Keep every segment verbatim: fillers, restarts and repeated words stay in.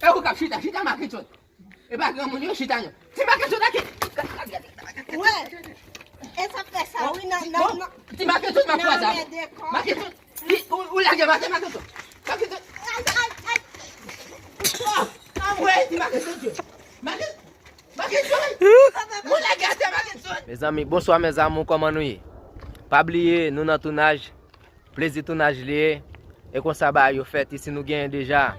E ou k ap chita, chita Mackenson. E pa granmoun yo chita non. Ti Mackenson, gade, gade, gade, gade. Wè. E sa fè sa, wi, nan, nan, nan. Ti Mackenson, m ap pran zam. Mackenson, ou lage Mackenson, Mackenson. Mackenson. Ay, ay, ay. Ah, ah, wè, ti Mackenson, Mackenson. Mackenson. Ou lage atè Mackenson. Mezanmi, bonswa, mezanmi, kòman nou ye? Pa bliye, nou nan tounaj. Plezi tounaj li ye. E konsa bagay yo fèt. Isi nou genyen deja.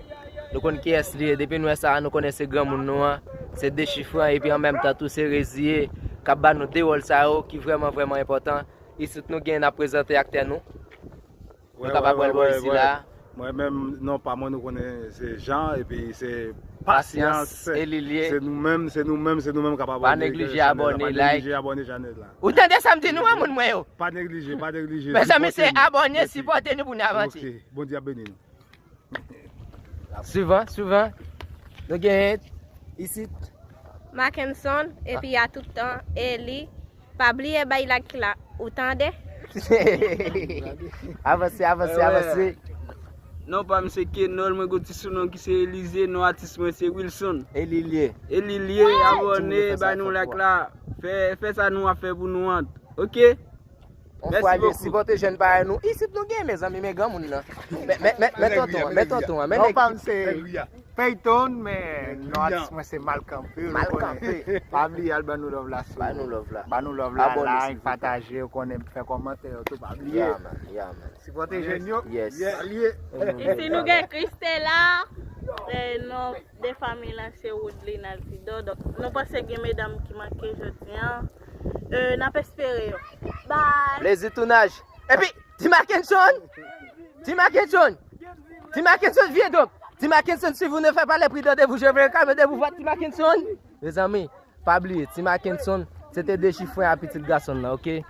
Nou konn kiyès li ye. Depi nou wè sa, nou konnen se granmoun nou an. Se dechifran epi an menm tan tou se reziye k ap ba nou de wòl sa yo ki vrèman, vrèman enpòtan. Isit nou genyen n ap prezante aktè nou. Nou kapab wè l bò isi la. Mwen menm, non pa mwen, nou konnen se Jean, epi se Pasyans, Pasyans, e li l ye. Se nou menm, se nou menm, se nou menm k ap abòne. Pa neglije abòne, like. Abòne chanèl la. Ou tande sa m di nou an, moun mwen yo? Pa neglije, pa neglije. Mezanmi, se sipòte nou. Abòne, Ok. Sipòte nou pou nou avanse. Ok, Bondye ap beni nou. Suivan, suivan. Nou genyen isit. Mackenson, epi a tout tan, e li. Pa bliye bay like la, ou tande? Avanse, avanse, avanse. Non pa m se Kenol, mwen gon ti sounon ki se Elize, non atis mwen se Wilson. E li l ye. E li l ye, abòne, bay nou like la. Fè, fè sa nou ap fè pou nou an. Ok? On fwa li sipòte jèn parèy nou. Isit nou gen, mezanmi, men granmoun nan. Men, men, men, men tonton an, men tonton an, men nèg ki se Peyton, men non atis mwen se Malkanpe. Malkanpe. Pa bliye al ban nou love la sou. Ba nou love la. Ba nou love la, Abòne, like, silvouplè. Pataje, ou konnen, fè kòmantè, yo tou pa bliye. Yeah, man, yeah, man. Sipòte jèn yo. Yes. Salye. Isi nou gen Christella, eh, non de fanmi lan se Woodley Naltidor. Donk nou panse gen medam ki manke jodi an. Eh, n ap espere yo. Bye. Plezi tounaj. Epi, Ti Mackenson! Ti Mackenson! Ti Mackenson, viens donc! Ti Mackenson, si vous ne faites pas les prix de vous, je vais quand même de vous voir, Ti Mackenson! Mezanmi, pa bliye, Ti Mackenson, se te dechifre a pitit gason nan, ok?